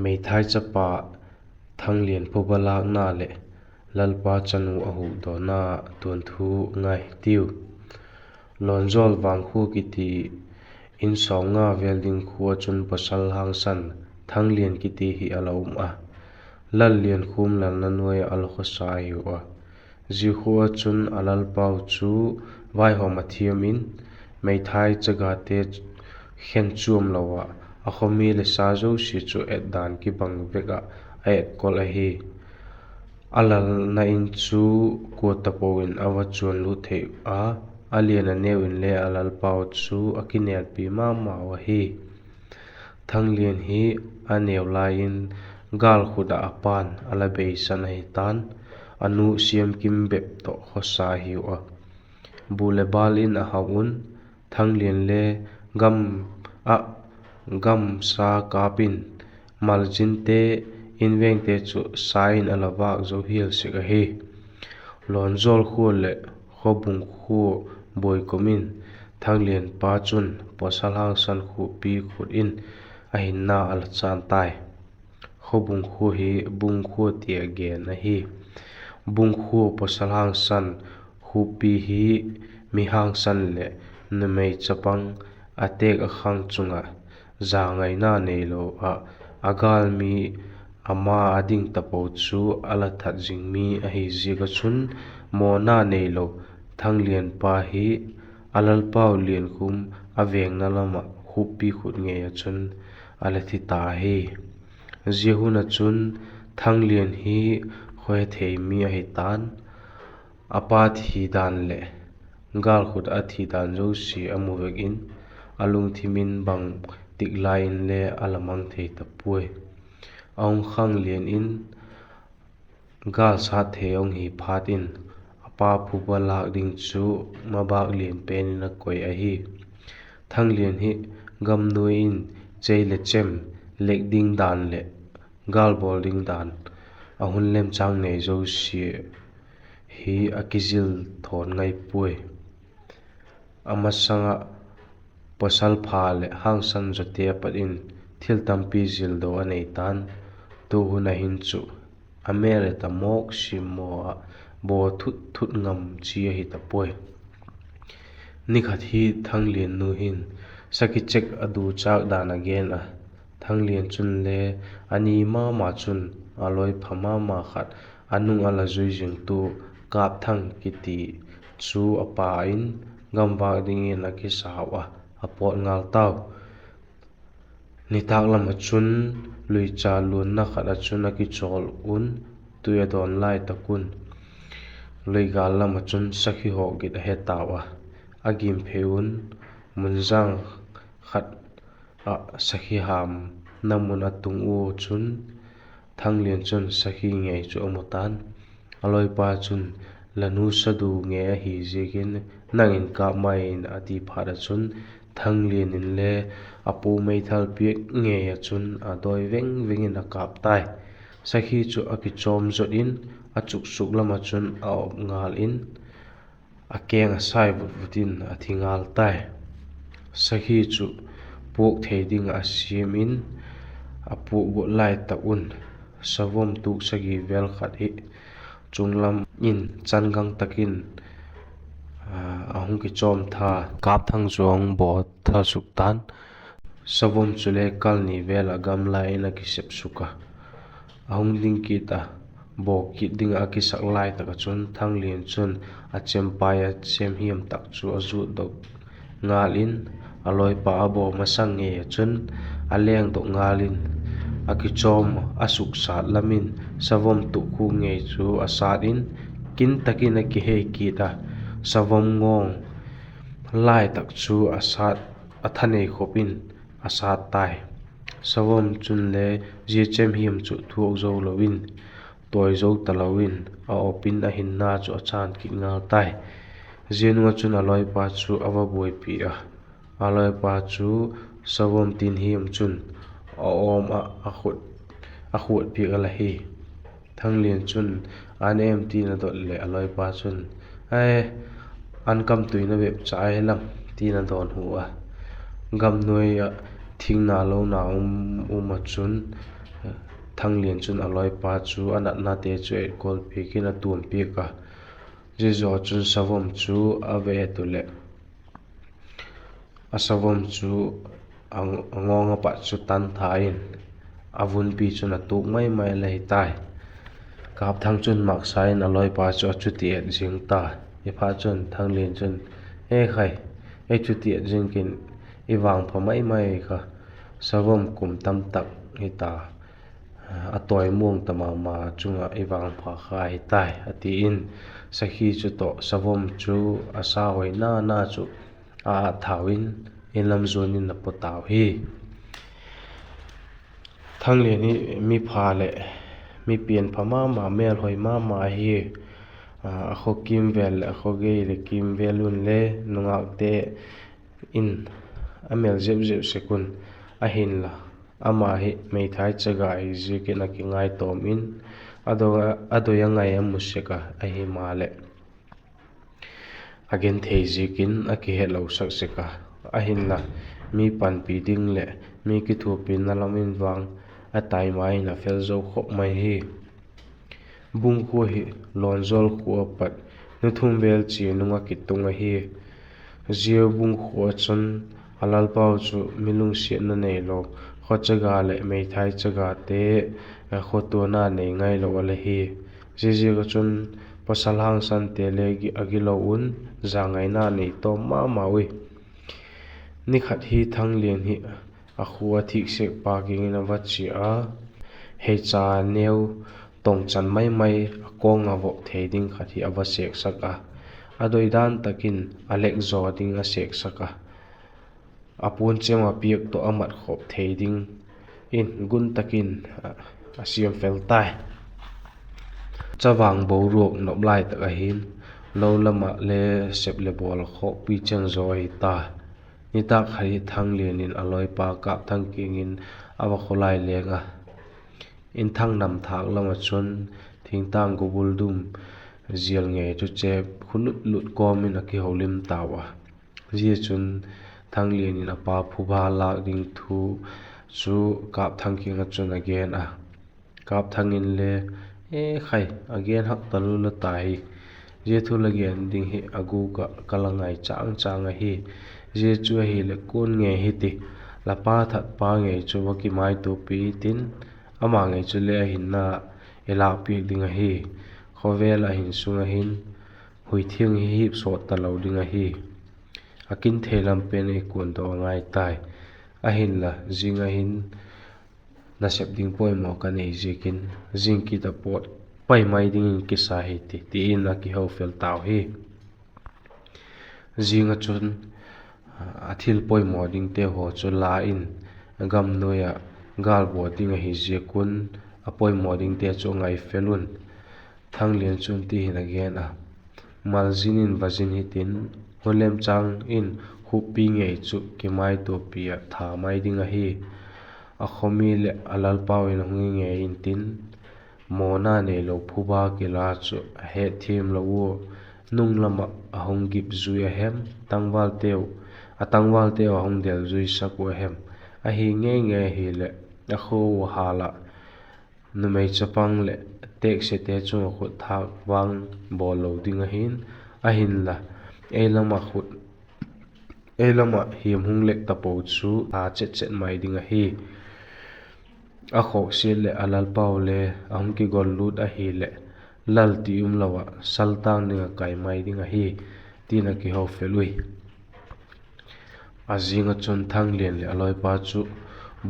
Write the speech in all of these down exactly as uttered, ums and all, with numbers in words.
Meithai chapa Thanglian phuba lâkna leh Lalpa chanu a hukdawna tuanthu ngai tiu. Lawnzawl Vangkhua kiti in sawmnga vêl ding khua ah chun pawsal hangsan Thanglian kiti hi a la um a, Lalliankhum lalna nuai ah a la khawsa ahiu a. Zia khua ah chun a lalpau chu vaihawm a thiam in, meithai chagate khen chuam lo ah, a khawmi leh sa zosia chu et dan kibang vek ah a etkol ahi. A lalna in chu kua tapo in a va chuan lut thei a, a lian a neu inle a lalpau chu a kinelpi ma mau ahi. Thanglian hi a neu lai in gâl khut ah a pa'n a la beisan ahi ta'n, a nu Siamkim bep tawh khawsa ahiu a. Bu leh bâl in a hau un, Thanglian le gam ah gamsa kâp in, malzinte, invengte chu sa in a la vâk zo hial sek ahi. Lawnzawl khua leh Khawbung khua buai kum in Thanglian pa chun pawsal hangsan Khuppi khut in a hinna a la chân tai. Khawbung khua hi Bung khua ti a gen ahi. Bung khua pawsal hangsan Khuppi hi mi hangsan leh numei chapang a têk a khang chung ah zangaina neilo ah, a gâl mi ama a ding tapo chu a la that zing mi ahi ziak ah chun, mawna neilo Thanglian pa hi a lalpau Liankhum a vêngna lam ah Khuppi khut ngei ah chun a la thi ta ahi. Zia hun ah chun Thanglian hi khawhethei mi ahi ta'n, a pa thi dan leh gâl khut a thi dan zosia a mu vek in, a lungthim in bangtik lai inle a la mang thei ta puai. A hung khang lian in gâl sat thei a hung hi phat in, a pa phuba lâk ding chu mabâk lian pen in a koi ahi. Thanglian hi gam nuai in chei leh chem lek ding dan leh gâl bawl ding dan a hun lemchâng nei zosia hi a kizil thawn ngai puai. A masang ah pawsal pha leh hangsan zawte a pat in thil tampi zildaw a nei ta'n, tu hun ah hin chu a mêl leh ta mawk simmaw ah baw thut thut ngam chi ahi ta puai. Ni khat hi Thanglian nu hin sakhi chek a du châk dan a gen a, Thanglian chunle a ni ma ma chun a loi pha ma ma khat a nung a la zui zingtu Kâpthang kiti chu a pa in gamvâk dingin a kisau a, a pawt ngal tau. Nitâk lam ah chun luicha luanna khat ah chun a kichawl un, tui a dawn lai tak un, luigâl lam ah chun sakhi hawk git a he tau a, a gimphei un, munjang khat ah sakhi hamna mun a tung ua chun, Thanglian chun sakhi ngei chu a mu ta'n. A loipa chun, La nu sadu ngei ahi ziakin nang in kâp mai in, a ti phat ah chun, Thanglian inle a pu meithal piak ngei ah chun a dawi veng veng in a kâp tai. Sakhi chu a kichawm zot in, a chuksuk lam ah chun a op ngal in, a keng a sai vut vut in a thi ngal tai. Sakhi chu puak thei ding ah a siam in, a puak gut lai tak un, savom tuk sagi vêl khat hi chung lam in changang tak in a hung kichawm tha, Kâpthang chu a hung baw tha suk ta'n. Savom chule kal ni vêl ah gamla in a kisep suk a, a hung ding kit a, baw kit ding ah a kisak lai tak ah chun Thanglian chun a chempai a chemhiam tak chu a zutdok ngal in, a loipa a baw masang ngei ah chun a lengdok ngal in, a kichawm a suksat lam in savom tuk khu ngei chu a sat in, kin tak in a kihei kit a, savom ngawng lai tak chu a sat, a thanei khop in a sat tai. Savom chunle zia chemhiam chu thuak zo lo in, tawi zo talo in, a op in a hinna chu a chân kit ngal tai. Zia nung ah chun a loipa chu a va buaipi a, a loipa chu savom tin hiam chun a awm ah a khuat piak a la hi. Thanglian chun, An em? tin a dot leh a loipa chun, Ai, an kam tuina bep cha ahi lam, tin a dawnhu a. Gam nuai ah thingna lona um um ah chun Thanglian chun a lawipa chu a natnate chu etkawl piak in a tuam piak a. Zia zaw chun savom chu a va et uh leh, a savom chu a ngawng a pat chu tan tha in, a vunpi chun a tuk mai mai la hi tai. Kapthang chun maksa in a lawipa chu a chuti et zing ta. Hi phat chun Thanglian chun, E khai, ei chuti et zing kin, i vangpha mai mai kha, savom kum tam tak hi ta, a tawi muang ta ma ma chung ah i vangpha kha hi tai, a ti in, sakhi chu tawh savom chu a sa hoi na na chu a at thau in, in lam zuan in a paw tau hi. Thanglian hi mi pha leh mi pian pha ma ma, mêlhoi ma ma ahi. A khaw kîmvêl leh a khaw gei leh kîmvêl un le nungâkte in a mêl zep zep sek un, ahinla ama hi meithai chaga hi ziakin a kingaitawm in, a doi a ngai a mu sek a, ahimaleh a genthei ziakin a kihetlosak sek a. Ahinla, mi panpi ding leh mi kithuapina lam in vang a taima in a fel zo khop mai hi. Bung khua hi Lawnzawl khua a pat ni thum vêl chia nung a kitung ahi. Zia bung khua ah chun a lalpau chu mi lungsiatna neilo, khaw chaga leh meithai chagate khawtuana nei ngailo a la hi. Ziaziak ah chun pawsal hangsan te le a gilo un, zangaina nei tawm ma ma ui. Ni khat hi Thanglian hi a khua a thîk sek pa kiang in a va chia a, heicha neu tawngchan mai mai a kawng a vop thei ding khat hi a va sêksak a, a doidan tak in a lek zaw ding a sêksak a, a puan cheu a piak tawh a mat khop thei ding in gun tak in a siam fel tai. Chavang boruak nop lai tak ahi'n, lo lam ah le sep leh bawl khawkpi cheng zaw ahi ta. Nitâk khat hi Thanglian in a lawipa Kapthang kiang in a va khawlai leng a, inthang nam thâk lam ah chun thingtâng gobul dum zial ngei chu chep khu lut lut kawm in a kiholim tau a. Zia chun Thanglian in a pa phuba lâk ding thu chu Kapthang kiang ah chun a gen a. Kapthang inle, E khai, a gen hak talua la ta hi. Zia thu la gen ding hi a gûk ah ka la ngai châng châng ahi. Zia chu ahileh kuan ngei hi ti, la pa that pa ngei chu va kimaituapi tin, ama ngei chu le a hinna i lâkpiak ding ahi. Khawvel ah hin sung ah hin hui thiang hi hip sawt talo ding ahi. A kin thei lam pen ei kuandaw a ngai tai. Ahinla, zing ah hin nasep ding poimaw ka nei ziakin, zing kit a pawt pai mai dingin kisa hi ti, ti in a kihofel tau hi. Zing ah chun a thil poimaw dingte haw chu la in, gam nuai ah gâlbawl ding ahi ziak un, a poimaw dingte chu a ngai fel un. Thanglian chun ti hin a gen a, Malzin in vazin hitin, hun lemchâng in khuppi ngei chu kimaituapi ah tha mai ding ahi. A khawmi leh a lalpau in a hung hi ngei intin, mawna neilo phuba kila chu a hetthiam lo ua, nung lam ah a hung gip zui a hem, tangvalteu, a tangvalteu a hung del zuisak uh a hem, ahi ngei ngei ahileh, a khua hâl ah numei chapang leh teksiate chung ah khut thâk vang bawl lo ding ahi'n, ahinla, ei lam ah hiam hung lek tapo chu a chet chet mai ding ahi. A khawksiat leh a lalpau le a hung kigol lût ahileh, lal ti umlo ah saltâng ding ah kai mai ding ahi, tin a kihofel ui. A zing ah chun Thanglian leh a lawipa chu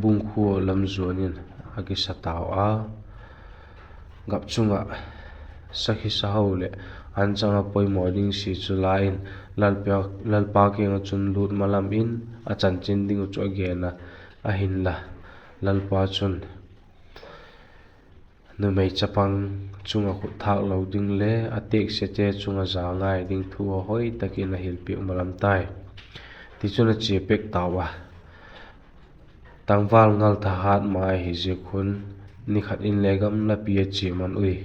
bung khua lam zuan in a kisa tau a. Gap chung ah sakhi saho leh anchang a poimaw ding sia chu la in, lalpa kiang ah chun lût malam in a chanchin ding uh chu a gen a, ahinla, lalpa chun numei chapang chung ah khut thâk lo ding le a teksiate chung ah za ngai ding thu a hoi tak in a hilpiak malam tai. Tichun a chia pek tau a. Tangval ngal tha hat ma ahi ziak un, ni khat inle gamlapi a chia man ui.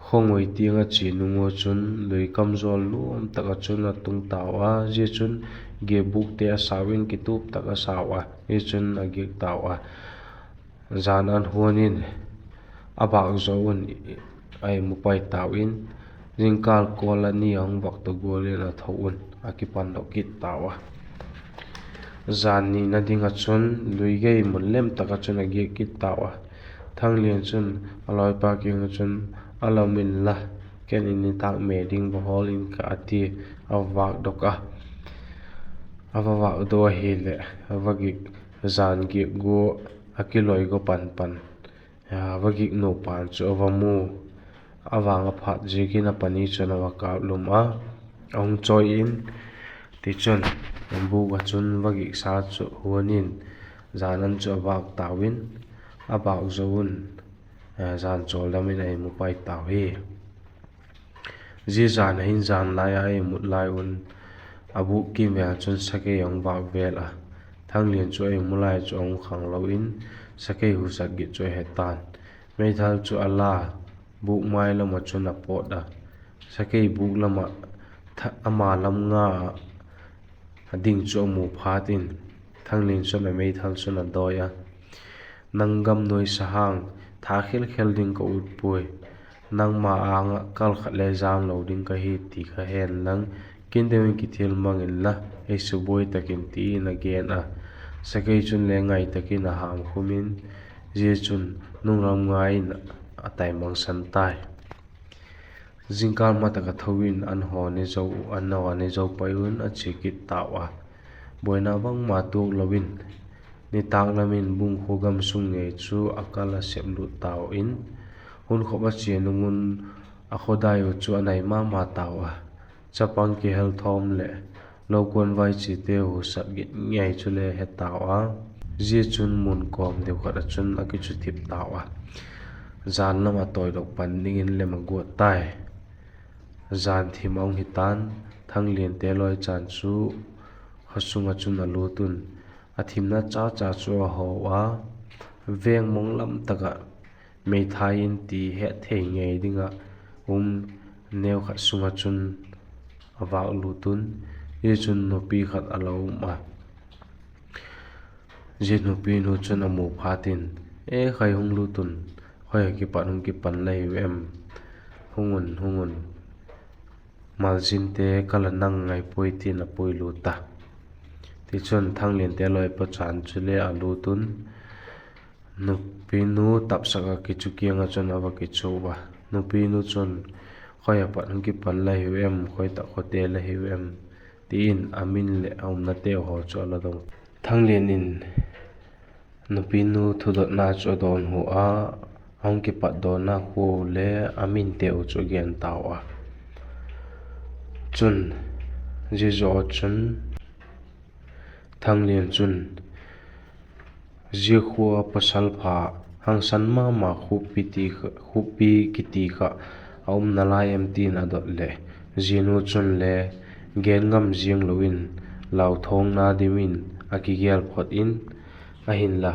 Khawngui tiang a chia nung ua chun lui kamzawl luam tak ah chun a tung tau a, zia chun giakbûkte a sau in kitup tak a sau a, zia chun a giak tau a. Jan an huan in a vâk zo un a imu pai tau in, zingkâl kawl a ni a hung vâk tawh gual in a tho un a kipandok kit tau a. Jan nina ding ah chun lui gei mun lem tak ah chun a giak kit tau a. Thanglian chun a lawipa kiang ah chun, A la um inla, ken in nitâk me ding va hawl ing ka, a ti a, a vâkdok a. A va vâkdok ahileh, a vagik jan giak gua a kiloi gua pan pan, a vagik nupa chu a va mu. A vang a phat ziakin a pani chun a va kâplum a, a hung chawi in, tichun, bûk ah chun vagiksa chu huan in, jan an chu a vâk tau in, a vâk zo un, jan chawldam in a imu pai tau hi. Zia jan a hin jan lai a a imut lai un, a bûk kîmvêl chun sakei a hung vâk vêl a. Thanglian chu a imu lai chu a hung khanglo in, sakei husat git chu a he ta'n. Meithal chu a la, bûk mai lam ah chun a pawt a, sakei bûk lam ah, ama lam nga ah a ding chu a mu phat in, Thanglian chun a meithal chun a dawi a, Nang gam nuai sahang, tha khel khel ding ka ut puai. Nangma âng ah kal khat le jam lo ding ka hi ti kha hen lang, kin deu in kithil mang inla, ei subuai tak in, ti in a gen a. Sakei chun le ngai tak in a hamkhum in, zia chun nung lam nga in a taimangsan tai. Zingkâl ma tak ah tho in an haw ni zo, an haw ni zo pai un a chia kit tau a. Buaina bangma tuak lo in, nitâk lam in Bungkhua gam sung ngei chu a kal a sep lut tau in, hun khop a chia nung un a khawdai uh chu a nai ma ma tau a. Chapang kihel thawm leh lokuan vaichiate husat git ngei chu le he tau a. Zia chun mun kawm deu khat ah chun a kichu thip tau a. Jan lam a tawidok pan dingin lem a guat tai. Jan thim a hung hi ta'n, Thangliante lawi chan chu khaw sung ah chun a lût un, a thimna cha cha chu a haw a, veng mong lam tak ah meithai in ti het thei ngei ding ah um neu khat sung ah chun a vâk lût un, zia chun nupi khat a la um a. Zia nupinu chun a mu phat in, E khai, hung lût un, khoi ah kipat hung kipan la hiu em? Hung un, hung un, malzinte ka la nang ngai puai, ti'n a puilût a. Tichun, Thangliante lawipa chan chule a lût un, nupinu tapsak ah kichu kiang ah chun a va kichu a. Nupinu chun, Khoi ah pat hung kipan la hiu em, khoi tak khawte la hiu em? ti in a min leh a umnateu haw chu a la dong. Thanglian in nupinu thudotna chu a dawnhu a, a hung kipatdawna khua le a minteu chu a gen tau a. Chun, zia zaw chun Thanglian chun, Zia khua ah pawsal pha, hangsan ma ma khuppi kiti kha a um nalai em? ti'n a dot leh, zia nu chun le gen ngam ziang lo in, lauthawngna dim in a kigel phot in, ahinla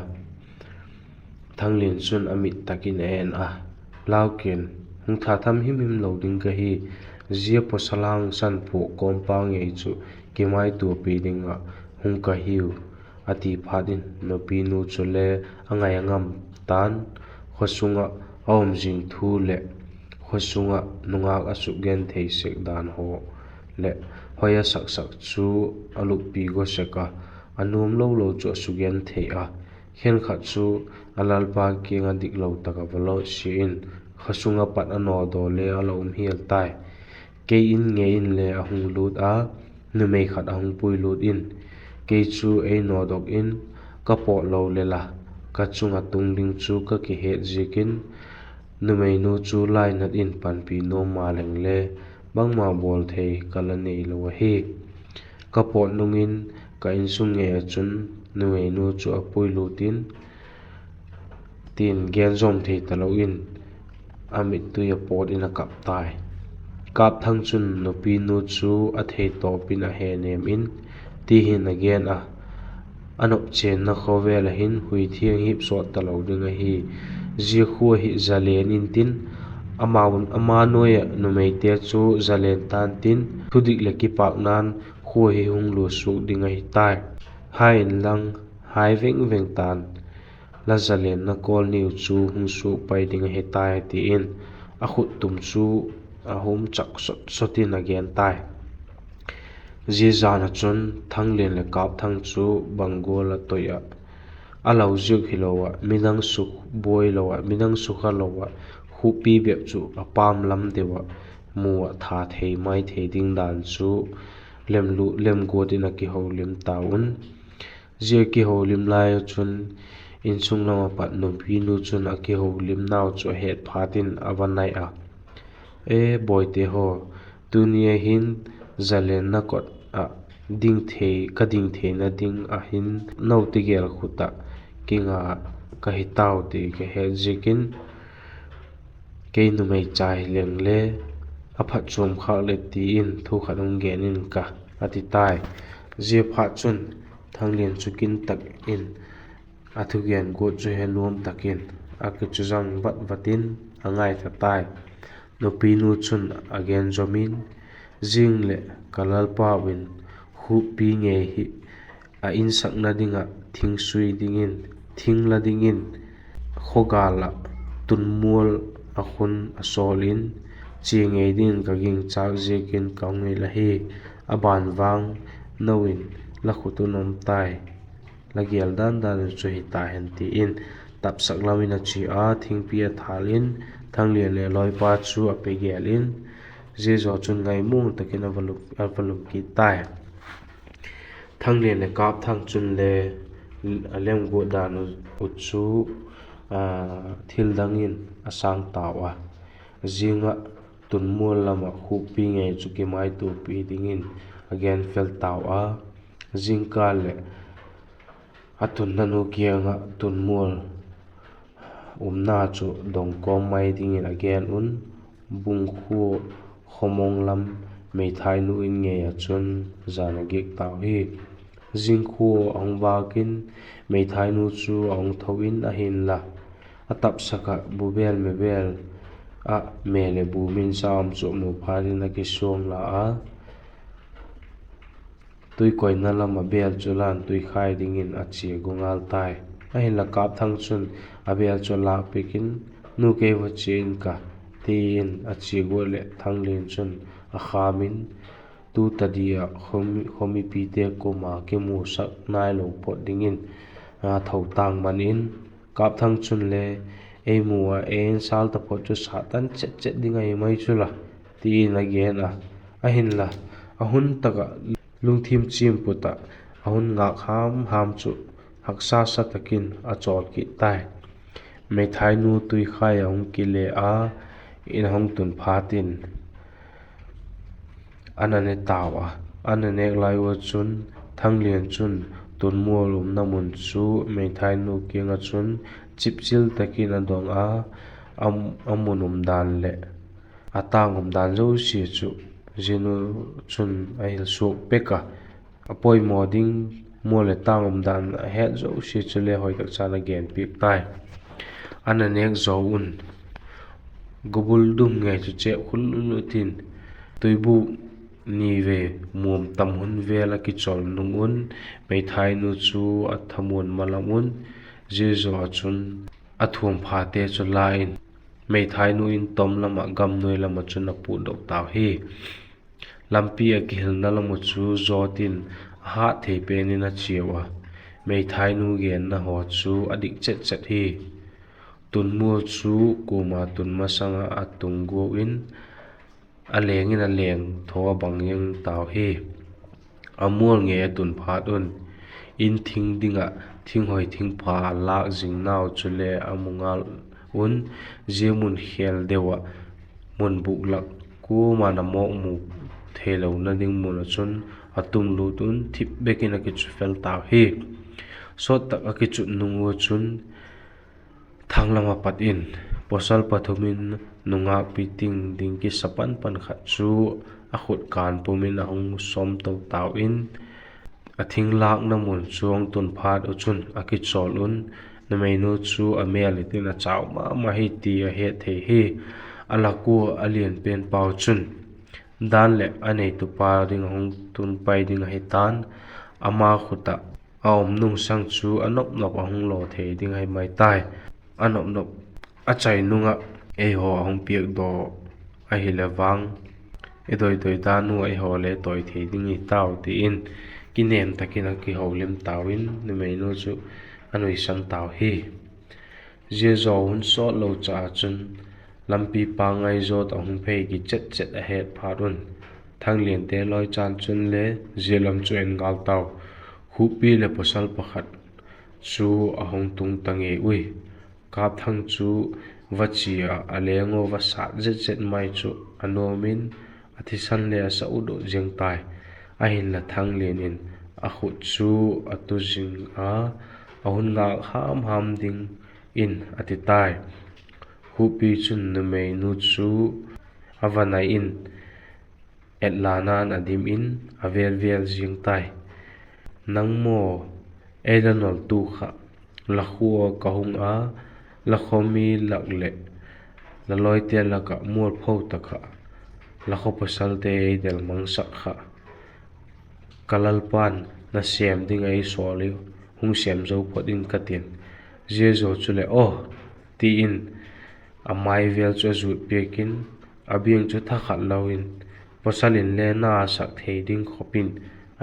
Thanglian chun a mit tak in a en a, Lau kin, hung tha tham him him lo ding ka hi, zia pawsal hangsan phuak kawmpa ngei chu kimaituapi ding ah hung ka hiu, a ti phat in nupinu chule a ngai a ngam ta'n, khawsung ah a um zing thu leh khawsung ah nungak a sukgenthei sek dan haw leh hoi a saksak chu a luppi gaw sek a, a nuam lo lo chu a sukgenthei a, khenkhat chu a lalpa kiang ah diklo tak ah va lawsia in, khawsung ah pat a nawdaw le a la um hial tai. Kei in ngei in le a hung lût a, numei khat a hung puilût in, kei chu ei nawdok in, ka pawt lo le la, ka chung ah tung ding chu ka kihet ziakin, numeinu chu lainat in panpi nuam ma leng le, bangma bawl thei ka la neilo ahi. Ka pawt nung in ka insung ngei ah chun numeinu chu a puilût in, ti'n gen zawm thei talo in, a mittui a pawt in a kap tai. Kâpthang chun nupinu chu a theitawp in a he nêm in, ti hin a gen a, A nopchenna khawvel ah hin hui thiang hip sawt talo ding ahi. Zia khua hi zalen intin, ama nuai ah numeite chu zalen ta'n tin, thudik leh kipâkna'n khua hi hung lua suak ding ahi tai. Hai inlang, hai veng veng ta'n. la zalenna kawlniu chu hung suak pai ding ahi tai, ti in a khut tum chu a hum chak sot sot in a gen tai. Zia zan ah chun Thanglian leh Kâpthang chu bang gual a toi ah, a lo ziak hilo ah, midang sukbuai lo ah, midang sukha lo ah, khuppi bep chu a pam lam deu ah mu ah tha thei mai thei ding dan chu lemguat in a kiholim tau un. Zia kiholim lai ah chun insung lam ah pat nupinu chun a kiholimnau chu a het phat in a va nai a, E bawite haw, tuni a hin zalenna kot ah ding thei, ka ding theina ding ah hin note gel khut ah kinga ka hi tau ti ka het ziakin, kei numei cha hi leng le a phatchuam khâk leh, ti in thu khat hung gen in ka, a ti tai. Ziaphatchun, Thanglian chu kin tak in a thugen guat chu he nuam tak in a kichuzang vat vat in a ngaitha tai. Nupinu chun a gen zom in, Zing leh ka lalpau in khuppi ngei hi a insakna ding ah thing sui dingin, thing la dingin khawgâl ah tunmual a khun a sawl in, chia ngei dingin ka gingchâk ziakin ka hung hil ahi. A ban vang no in la khut un um tai, la gel dan dan u chu hi ta hen, ti in tapsak lam in a chia a, thingpi a thâl in Thanglian leh lawipa chu a pe gel in, zia zaw chun ngaimuang tak in a va lum kit tai. Thanglian leh Kâpthang chun le a lemguat dan u chu thil dang in a sâng tau a, zing ah tunmual lam ah khuppi ngei chu kimaituapi dingin a genfel tau a, zingkal leh a tunna nu kiang ah tunmual umna chu dong kawm mai dingin a gen un, Bungkhua khawmawng lam Meithainu in ngei ah chun jan a giak tau hi. Zingkhua a hung vâk in, Meithainu chu a hung tho in, ahinla a tapsak ah bu bêl me bêl ah me leh bu minsa um chu a mu phat in a kisuang la a, tuikoina lam ah bêl chu lan tuikhai dingin a chia gu ngal tai. Ahinla Kâpthang chun a bêl chu a lâk piak in, Nu, kei va chia in ka, ti in a chia guat leh Thanglian chun a khâm in, tu ta dia khawmipite kuama kimusak nailo phot dingin a tho tâng man in, Kâpthang chun le, Ei mu ah ei insal taphot chu Satan chet chet ding ahi mai chu la, ti in a gen a. Ahinla a hun tak ah lungthim chiam put ah a hun ngâk ham ham chu haksa sa tak in a chawl kit tai. Meithainu tuikhai a hung kile a, in a hung tun phat in a na ne tau a. A na nêk lai ua chun Thanglian chun tunmual umna mun chu Meithainu kiang ah chun chipchil tak in a dong a, a mun umdan leh a tâng umdan zosia chu zia nu chun a hil suak pek a, a poimaw ding mual leh tâng umdan a het zosia chu le hoi tak chan a gen piak tai. A na nêk zaw un gobul dum ngei chu chêp khul lut in, tuibûk ni vei muam tam hun vêl a kichawl nung un, Meithainu chu a thamuan ma lam un, zia zaw ah chun a thuamphate chu la in, Meithainu in tom lam ah gamnuai lam ah chun a putdok tau hi. Lampi ah kihilna lam uh chu zawt in a hât thei pen in a chiau a, Meithainu genna haw chu a dik chet chet hi. Tunmual chu kuama tun masang ah a tung guau in, a leng in a leng thaw a bang eng tau hi. A mual ngei a tun phat un, in thing ding ah thinghoi thingpha a lâk zingnau chule a mu ngal un, zia mun khêl deu ah mun bûk lak, kuama'n a mawk mu theilona ding mun ah chun a tum lût un, thip bek in a kichu fel tau hi. Sawt tak a kichut nung ua chun, thang lam ah pat in pawsal pathum in nungâk piting ding kisa pan pan khat chu a khut kân pum in a hung sawm to tau in, a thing lâkna mun chu hung tun phat uh chun a kichawl un, numeinu chu a mêl hitin a chau ma ma hi ti a het thei hi. A lak ua a lian pen pau chun dan leh a neitupa ding a hung tun pai ding ahi ta'n, ama khut ah a um nungsang chu a nop nop a hung law thei ding ahi mai tai. A nop nop a chai nung ah eihaw a hung piakdaw ahile vang, i doi doi dan u ah eihaw le tawi thei ding i tau, ti in kinem tak in a kiholim tau in numeinu chu a nuisan tau hi. Zia zaw hun sawt lo cha ah chun, lampi pangai zawt a hung phei kichet chet a het phat un, Thangliante lawi chan chun le zia lam chu en ngal tau. Khuppi leh pawsal pakhat chu a hung tung ta ngei ui. Kapthang chu va chia ah a leng ah va sat zet zet mai chu a nuam in, a thisan le a sa ut ut ziang tai. Ahinla Thanglian in a khut chu a tu zing a, a hun ngâk ham ham dingin a ti tai. Khuppi chun numeinu chu a va nai in, etlana'n a dim in a vêl vêl ziang tai. Nang maw, ei la noltu kha, la khua ah ka hung a, la khaw mi lak leh la lawite lak ah mualpho tak ah la khaw pawsalte ei del mangsak kha, ka lalpa'n nasêm ding ah ei sawl hi hung sêm zo phot in ka tin. Zia zaw chuleh aw, ti in a mai vêl chu a zut piak in, a biang chu thakhat lo in, pawsal in le na a sak thei ding khop in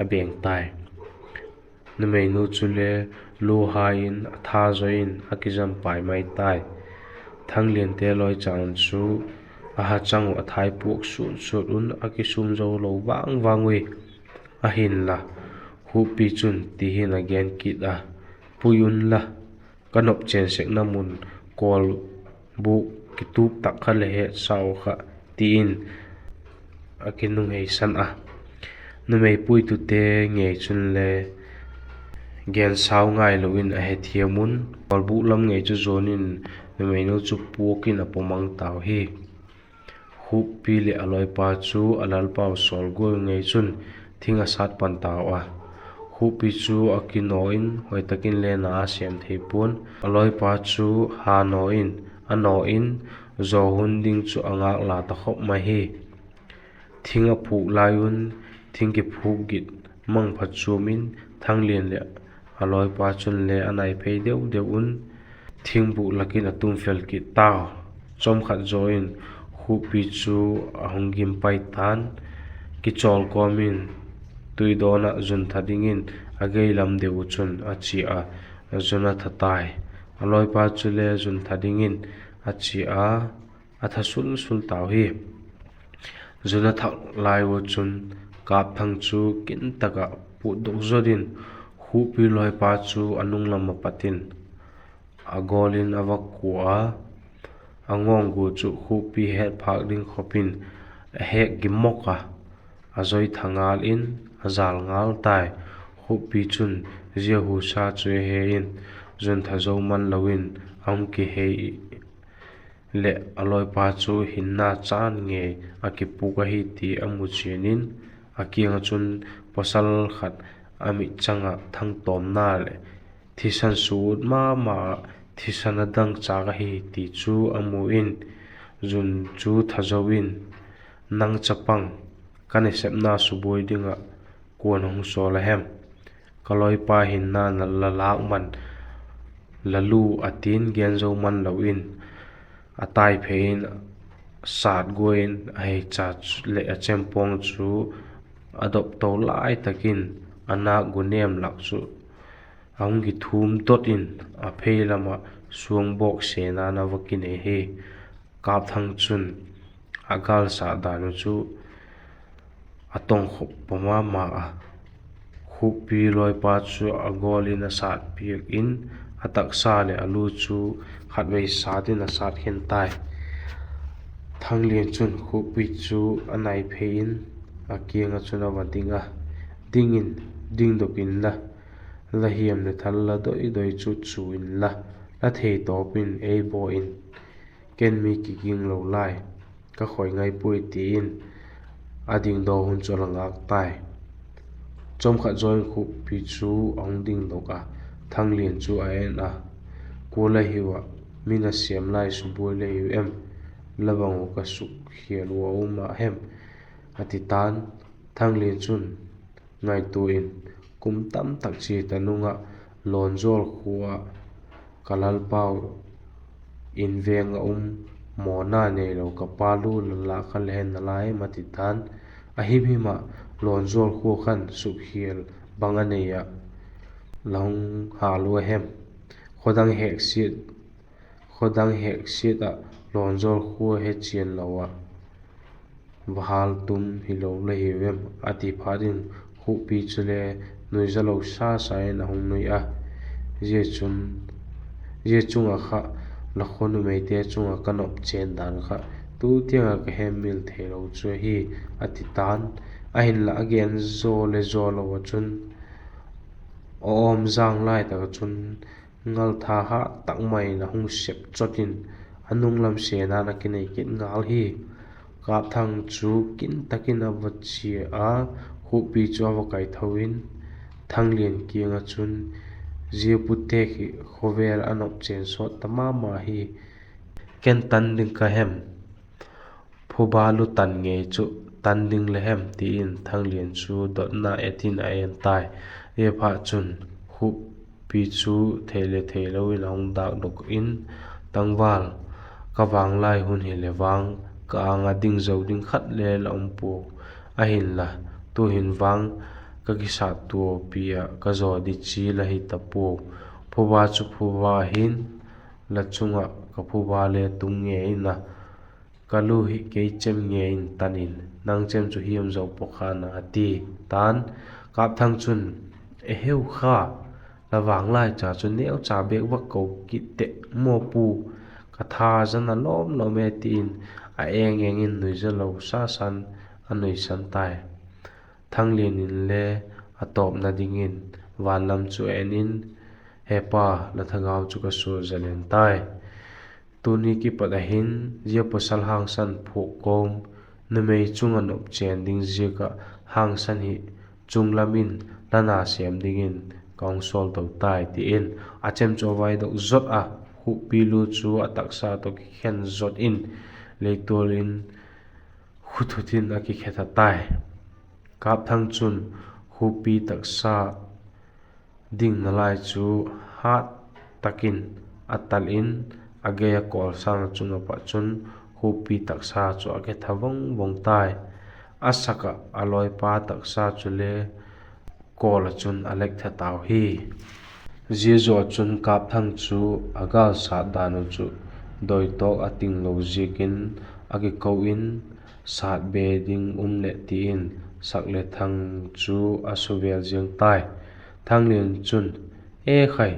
a beng tai. Numeinu chule luhai in a tha zaw in a kizam pai mai tai. Thangliante lawi chan chu a ha chang uh a thai puak suat suat un a kisûm zo lo vang vang ui. Ahinla, Khuppi chun ti hin a gen kit a, Pui unla, ka nop chen sekna mun kawlbûk kitup tak kha le hetsau kha, ti in a kinungheisan a. Numei puitute ngei chunle gen sau ngailo in a hethiam un, kawlbûk lam ngei chu zuan in numeinu chu puak in a pawmang tau hi. Khuppi leh a lawipa chu a lalpau sawl gual ngei chun thing a sat pan tau a. Khuppi chu a kinaw in hoi tak in le na a sêm thei pua'n, a lawipa chu ha naw in a naw in, zaw hun ding chu a ngâk la ta khop mai hi. Thing a phûk lai un, thing kiphûk git mang phat chuam in Thanglian leh a lawipa chunle a nai phei deu deu un, thingbûk lak in a tum fel kit tau. Chawmkhat zaw in Khuppi chu a hung gim pai ta'n, kichawl kawm in tuidawn ah zun tha dingin a gei lam deu uh chun a chia a, zun a tha tai. A lawipa chule zun tha dingin a chia a, a tha sul sul tau hi. Zun a thak lai ua chun Kâpthang chu kin tak ah putdok zot in Khuppi lawipa chu a nung lam ah pat in a gawl in a va kua a, a ngawng gu chu Khuppi het phâk ding khop in a hek gimok a, a zoi tha ngal in a jal ngal tai. Khuppi chun zia husa chu a he in, zun tha zo man lo in a hung kihei leh a lawipa chu hinna chân ngei a kipûk ahi ti a mu chian in, a kiang ah chun pawsal khat a mit chang ah thangtawmna leh thisan suut ma ma ah thisan a dangchâk ahi ti chu a mu in, zun chu tha zo in, Nang chapang, ka nasepna subuai ding ah kua'n hung sawl a hem? Ka lawipa hinna la lâk man la lu, a ti'n gen zo man lo in, a tai phei in sat guai in a heicha leh a chempawng chu a dop to lai tak in a nâk gu nêm lak chu a hung kithum dot in a phei lam ah suangbawk sena'n a va kinei hi. Kâpthang chun a gâl sat dan uh chu a tongkhop pa ma ma a, Khuppi lawipa chu a gawl in a sat piak in, a taksa leh a lu chu khatvei sat in a sat khen tai. Thanglian chun Khuppi chu a nai phei in a kiang ah chun a va ding a, Ding in, dingdok inla, la hiam leh thal la doi doi chu chu inla, la theitawp in ei baw in, ken mi kiging lo lai ka khoi ngai puai, ti in a dingdaw hun chu a la ngâk tai. Chawmkhat zaw in Khuppi chu a hung dingdok a, Thanglian chu a en a, Kua la hiu ah, mi nasêm lai subuai la hiu em? La bang uh ka sukkhial ua um a hem? a ti ta'n. Thanglian chun, Ngaitua in, kum tam tak chia ta nung ah Lawnzawl khua ah ka lalpau in veng ah um, mawna neilo ka pa lu la lâk kha le he nalai em, a ti ta'n. A him him ah Lawnzawl khua khan sukkhial bang a nei ah la hung hâl ua hem? Khawdang hêksiat, khawdang hêksiat ah Lawnzawl khua he chian lo ah va hâl tum hilo la hiu em? a ti phat in Khuppi chule nuiza lo sa sa in a hung nui a. Zia chung ah kha la khaw numeite chung ah ka nop chen dan kha tu tiang ah ka hemil theilo chu ahi, a ti ta'n. Ahinla a gen zaw le zaw lo ah chun a awm zang lai tak ah chun ngaltha hât tak mai in a hung sep chot in a nung lam sena'n a kinei kit ngal hi. Kapthang chu kin tak in a va chia a, Khuppi chu a va kai tho in Thanglian kiang ah chun, Zia putek hi khawvel a nop chen sawt ta ma ma hi, ken tan ding ka hem? Phuba lu tan ngei chu tan ding le hem? ti in Thanglian chu dotna et in a en tai. Ziaphatchun, Khuppi chu thei le theilo in a hung dâkdok in, Tangval, ka vang lai hun hileh vang ka âng ah ding zo ding khat le la um pua. Ahinla, tu'hin vang ka kisattuapi ah ka zaw di chi la hi ta pua. Phuba chu phuba hin, la chung ah ka phuba le tung ngei in a, ka lu hi kei chem ngei in tan in, nang chem chu hiam zo pawkhan a, a ti ta'n. Kapthang chun, Eheu kha, la vang lai cha chu neucha bêk vak ko kit teh maw pu, ka tha zan a lawm lawm e, ti in a eng eng in nuiza lo sa sa'n a nuisan tai. Thanglian in le a tawpna dingin van lam chu en in, He pa, la thagau chu ka sual zalen tai. Tuni kipat a hin zia pawsal hangsan phuak kawm, numei chung ah nop chen ding ziak ah hangsan hi chung lam in la na sêm dingin ka hung sawl to tai, ti in a chem chu a vaidok zot a, Khuppi lu chu a taksa tawh kikhen zot in leitual in khuthut in a kikhe tha tai. Kapthang chun Khuppi taksa ding nalai chu hât tak in a tal in, a gei a kawlsâng chung ah pat chun Khuppi taksa chu a ke tha vang vang tai. A sak ah a lawipa taksa chule kawl ah chun a lek tha tau hi. Zia zaw chun Kapthang chu a gâl sat dan uh chu doitawk a tinglo ziakin a kiko in, sat be ding um leh ti in sak le thang chu a su vêl ziang tai. Thanglian chun, E khai,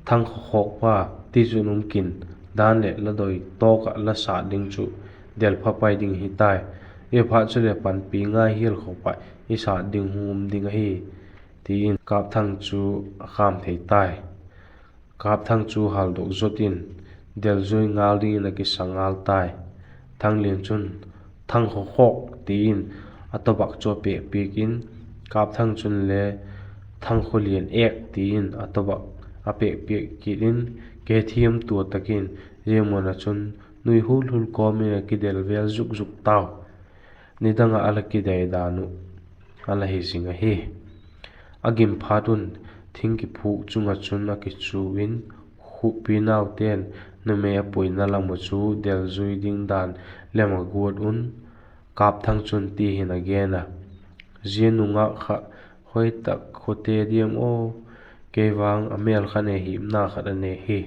thang khaw khawk pa, tichun um kin, dan leh la doitawk ah la sat ding chu del pha pai ding hi tai. Ziaphat chuleh panpi ngai hial khawp ah i sat ding hung um ding ahi, ti in Kapthang chu a kham thei tai. Kapthang chu haldok zot in delzui ngal dingin a kisa ngal tai. Thanglian chun, Thang khaw khawk, ti in a tawbak chu a pêk piak in, Kapthang chun le, Thang khaw lian êk, ti in a tawbak a pêk piak kit in, ke thiam tua tak in zia mun ah chun nui hul hul kawm in a kidel vêl zuk zuk tau. Nidang ah a la kidei dan uh a la hi zing ahi. A gim phat un thing kiphûk chung ah chun a kichu in, Khuppi naute'n numei a puina lam uh chu delzui ding dan lem a guat un, Kapthang chun ti hin a gen a, Zia nungak kha hoi tak khawte diam aw, kei vang a mêl kha nei hipna khat a nei hi.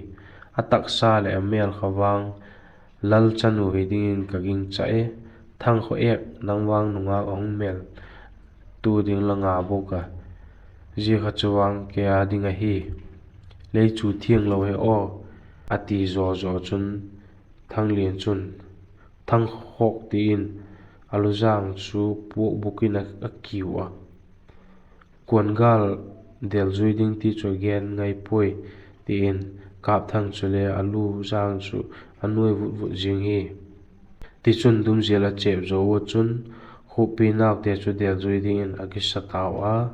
A taksa leh a mêl kha vang lal chanu hi dingin ka gingcha e. Thang khaw êk, nang vang nungak a hung mêl tu ding la nga bawk a, zia kha chu vang kei â ding ahi. Lei chu thianglo he aw, a ti zaw zaw chun Thanglian chun, Thang khaw khawk, ti in a luzang chu puak buk in a kiu a. Kuan gâl delzui ding ti chu a gen ngai puai, ti in Kapthang chule a luzang chu a nuai vut vut zing hi. Tichun dumzial a chêp zo ua chun Khuppi naute chu delzui dingin a kisa tau a,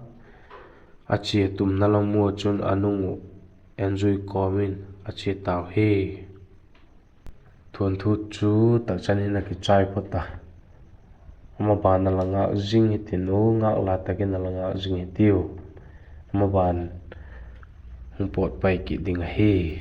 a chia tumna lam ua chun a nung uh enzui kawm in a chia tau hi. Thuanthu chu takchan hin a kichai phot a. Ama ban a la ngâk zing hitin u, ngâk la tak in a la ngâk zing hitiu. maban hung pawt pai kit ding ahi.